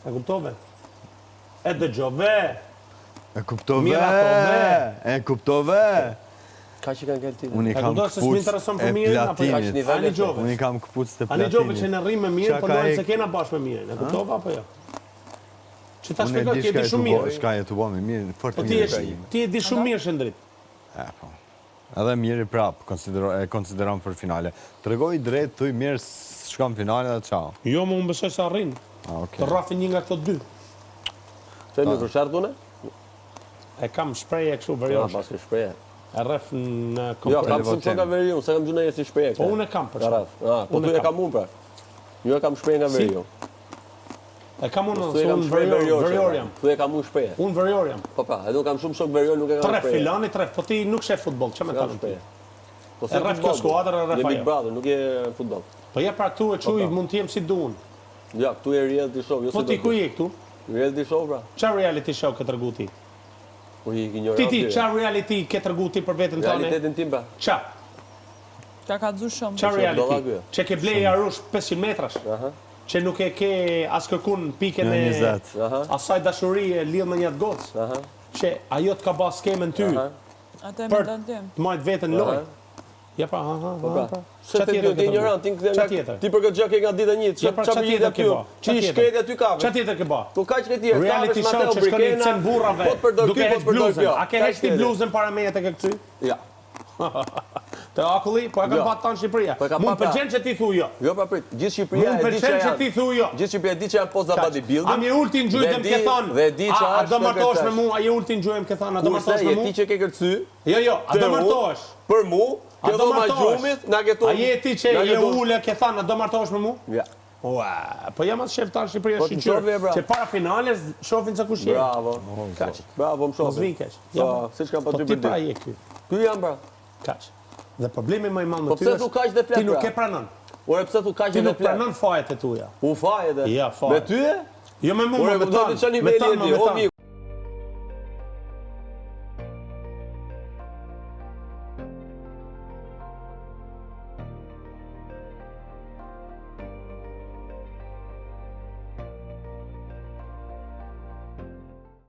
E kuptove? E dëgjove? E kuptove? Miratove? E kuptove? Ka që kanë kelti. Unë i E kam kuptove se s'më intereson këpucë për e Mirin apo jo? platinit. A dëgjove? Unë i kam këpucë të A dëgjove që platinit. ne rrim me Mirin, Qa po ka luajmë ek- se kena bashkë me Mirin. E kuptove apo jo? Që ta Unë e shpjegoj, di ti e shka di e shumë të bo, mirë. shka e të bo me Mirin, fort Po ti mirë. je ti e di shumë mirë Shëndrit. E, po. Edhe Miri prap, konsidero, e konsideron për finale. Tregoj drejt, thuj mirë, shkon finale dhe ciao. Jo, më unë besoj se arrin. Ah, okej. Të rrafin një nga këto dy. Çe nuk është ardhur unë? E kam shprehje kështu Ja, veriorë. pas ke shprehje. E rref në Jo, komplet. kam shumë shok nga veriu, s'e kam gjunë si shprehje. Po unë e kam për shkak. Ah, po Unë tu e e kam unë pra. Jo e kam shprehje nga Si? veriu. E kam unë, Tu se e kam unë shprehje verior, verior. verior jam. Tu e kam unë shprehje. Unë verior jam. Po pra, edhe unë kam shumë shok verior, nuk e kam Tref shprehje. filani, tref, po ti nuk sheh futboll, ç'a më Kam thënë ti? shprehje. Po E rref kjo skuadër, e rref Je Big ajo. Brother, nuk je në futboll. Po ja pra këtu e Po, quj, pra. mund të jem si duan. Ja, këtu je reality show, jo Po si ti do ku je këtu? Reality show pra. Çfarë reality show ke tregu ti? Po je ignorant. Ti ti, je. çfarë reality ke tregu ti për veten tënde? Realitetin tim pra. Ça? Ka kallzu shumë. Çfarë Është reality? budalla ky. Që ke blej arush 500 metrash. Aha. Që nuk e ke as kërkun pikën Në e 20. Aha. asaj dashurie lidh me një atë gocë. Aha. Që ajo të ka ba skemën ty Aha. Atë e për mendon ti. të majt veten në lojë. Aha. Ja pra, ha ha, Po ha. pra. pra. Se Qa ti tjetër ti ke tregu? ignorant, ti kthen Qa nga tjetër? ti për këtë gjë ke nga dita një. Ja pra, Qa qa për tjetër aty? ke ba? Qa Ti tjetër? shkreti aty kafe. Qa tjetër ke ba? Po kaq ke tjerë, Reality kafesh show Mateo që shkoni Brikena, cen burrave, po të përdor duke ky, po heq të përdor bluzën. kjo. A ke Kaq heq ti tjetër. bluzën para meje të ke këty? Ja. Te akulli, po e kam Jo. pa tanë Shqipëria. Po e ka Mu pa më pëlqen që ti thu jo. Jo pra prit, gjithë Shqipëria Mu e më di që pëlqen që janë. ti thu jo. Gjithë Shqipëria e di që janë poza bodybuilding. A mi ulti në gjujë dhe dhe më di- ke thonë? Dhe di që A, a është do të martohesh me kërcesh. mua? A je ulti në gjujë më ke thonë? A do Kurse martohesh me je mua? ti që ke kërcy, Jo, jo, a te do unë, martohesh? Për mu, A kjo do dhoma martohesh? gjumit, na ke A je ti që na ke je tu- ule ke thonë, a do martohesh me mua? Ja. Ua, po jam atë shef tanë Shqipëria Po të shqyqyr, shohim, pra. që para finales shohin se kush je. Bravo. Kaq. Bravo, më shohim. Mos vin keq. Po, siç kam pa Po ty ti për pra ditë. je ky. Ky jam pra. Kaq. Dhe problemi më i madh me Po ty pse është thu kaq dhe flet, Ti nuk pra? e pranon. Ore pse thu kaq Ti dhe nuk flet? pranon fajet e tuaja. U fajet e. Ja, fajet. Me ty e? Jo me mua, Ore, me kuptoj tan. ti çfarë Me niveli tan, je ti, me o tan. miku.